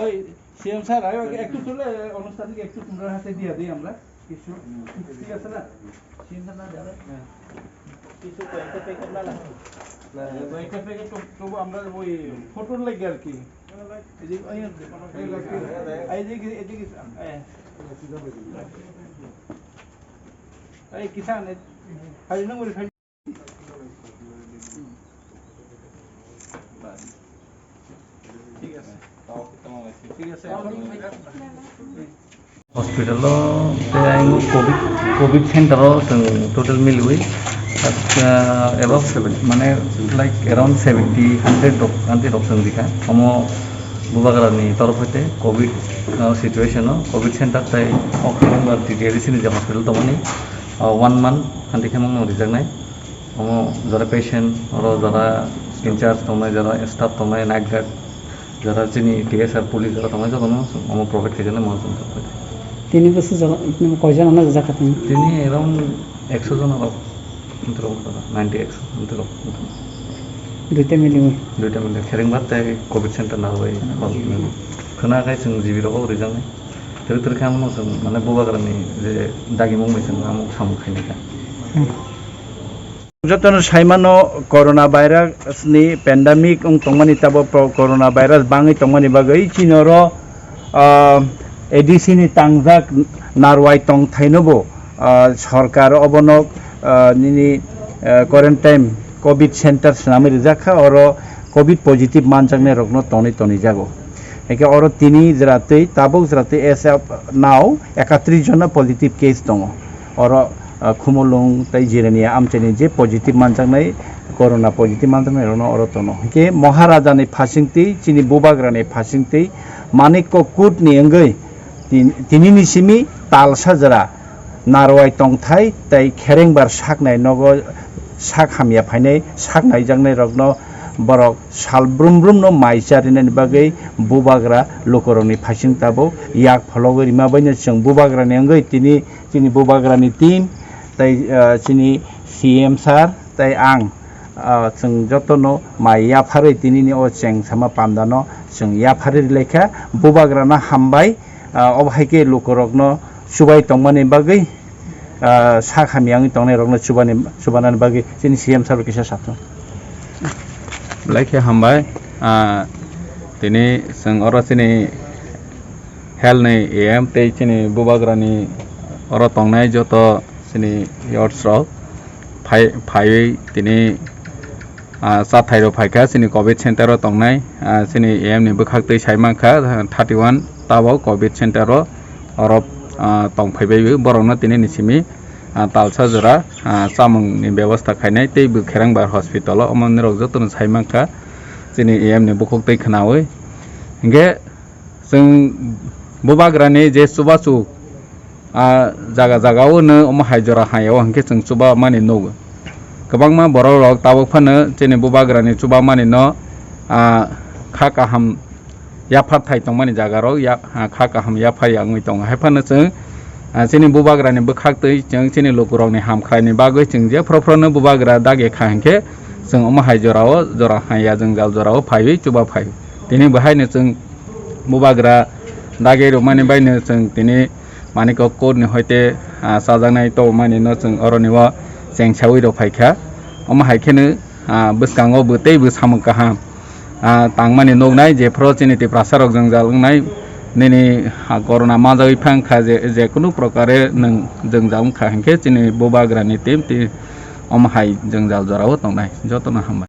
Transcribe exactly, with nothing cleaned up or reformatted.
ওই CM sir, আয়ো, একটু তুলে আনুষ্ঠানিক একটু তোমরা হাতে দিয়ে দিই আমরা কিছু, ঠিক আছে না? সিএম স্যার না যাবে? হ্যাঁ। কিছু কয়েকটা প্যাকেট না লাগবে। কয়েকটা প্যাকেট তো, তবু আমরা ওই ফটোর লাগে আর কি। এই যে, এই যে, এই যে, এই যে, এই যে, হ্যাঁ। এই কিষান, এই, খালি নম্বরে খালি। Hospital o tei ayang covid, covid center o chwng total miliwi, ah, above seven, mane, like, around seventy, hundred rok, hundred rok chwng rikha. Omo bubagra ni torof hoite covid, ah, situation o covid center tei o Kherengbar T T A D C ni je hospital tongmani, ah, one month handi khe mangno rijaknai. Omo jara patient, oro jara in charge tongnai, jara staff tongnai, night guard, jara chini T S R police jara tongnai, jotono omo provide khaijak nai, mo chwng. Tini bwswk jora, koijon ano rwjak kha tini? Tini around ekso jon rok, ninety ekso, ninety rok. Duita miliwi? Duita miliwi, Kherengbar tei covid center narwai hall miliwi. Khwna khai chwng G B rogo rijaknai. Twrwk twrwk khe amo chwng, mane, bubagrani je dagimung bai chwng amo samung khainai kha. Hmm. Jotono saimano corona virus ni pandemic wng tongmani, tabo po-, corona virus bangwi tongmani bagwi chini oro, ah, A D C ni tangjak narwai tongthaino bo, ah, sorkar obono, ah, nini, ah, quarantine covid center swnamwi rijak kha, oro covid positive manjaknai rokno tonwi tonijago. Hingke oro tini jwra twi, tabuk jwra twi as of now ekatris jona positive case tongo. Oro, ah, Khumulwng tei Jirania amchaini je positive manjaknai, corona positive manjaknai rokno oro tono. Hingke Maharaja ni phasing twi, chini bubagra ni phasing twi, Manikko Kut ni wngwi tin-, tini ni simi talsa jwra narwai tongthai tei Kherengbar saknai nogo sak hamya phainai, sak naijaknai rokno borok sal brum brum no mai charinani bagwi bubagra lukurokni phasing tabuk yak phologwi rima baino chwng bubagrani wngwi tini chini bubagrani team tei, ah, chini C M sir tei ang, ah, chwng jotono mai yapharwi tinini o cheng sama pandano chwng yapharwi rwlaikha. Bubagrano hambai, ah, obo hai khe lukurokno chubai tongmani bagwi, ah, sak hamya wngwi tongnai rokno chubani, chubanani bagwi chini C M sabo kisa sathung. Belai khe hambai, ah, tini chwng oro chini health ni A M tei chini bubagrani oro tongnai joto chini youths rok phai, phaiwi tini, ah, chathai rok phaikha chini covid center o tongnai, ah, chini A M ni bwkhak twi sai mankha, ah, thirty one tabok covid center o oro, ah, tong phaibai borokno tini ni simi, ah, talsa jora, ah, chamung ni bebosta khainai tei bo Kherengbar hospital o omo nirok jotono sai mankha chini A M ni bukhuk twi khwnawi. Hinkhe chwng bubagrani je chubachu, ah, jaga jaga o no omo hai jora hai o hinkhe chwng chuba mani nugo. Kwbangma borok rok tabuk phano chini bubagrani chuba mani no, ah, kha kaham yaphar thai tongmani jaga rok ya, ah, kha kaham yaphar ya wngwi tongo. Hai phano chwng, ah, chini bubagrani bwkhak twi chwng chini lukurokni ham khlaini bagwi chwng jephru phruno bubagra dagi kha hinkhe chwng omo hai jora o jora hai ya jwngjal jora o phaiwi chuba phai. Tini bo haino chwng bubagra dagi rwmani baino chwng tini Manikko Kut ni hoite, ah, chajaknai tongmani no chwng oroni o chengsawi rw phaikha. Omo hai kheno, ah, bwskango bo tei bo samung kaham, ah, tangmani nuknai, jephru chini Tiprasa rok jwngjal wngnai, nini, ah, corona manjagwi phang kha je, je kunu prokare nwng jwngjal wngkha hinkhe chini bubagrani team tei omo hai jwngjal jorao tongnai. Jotono hambai.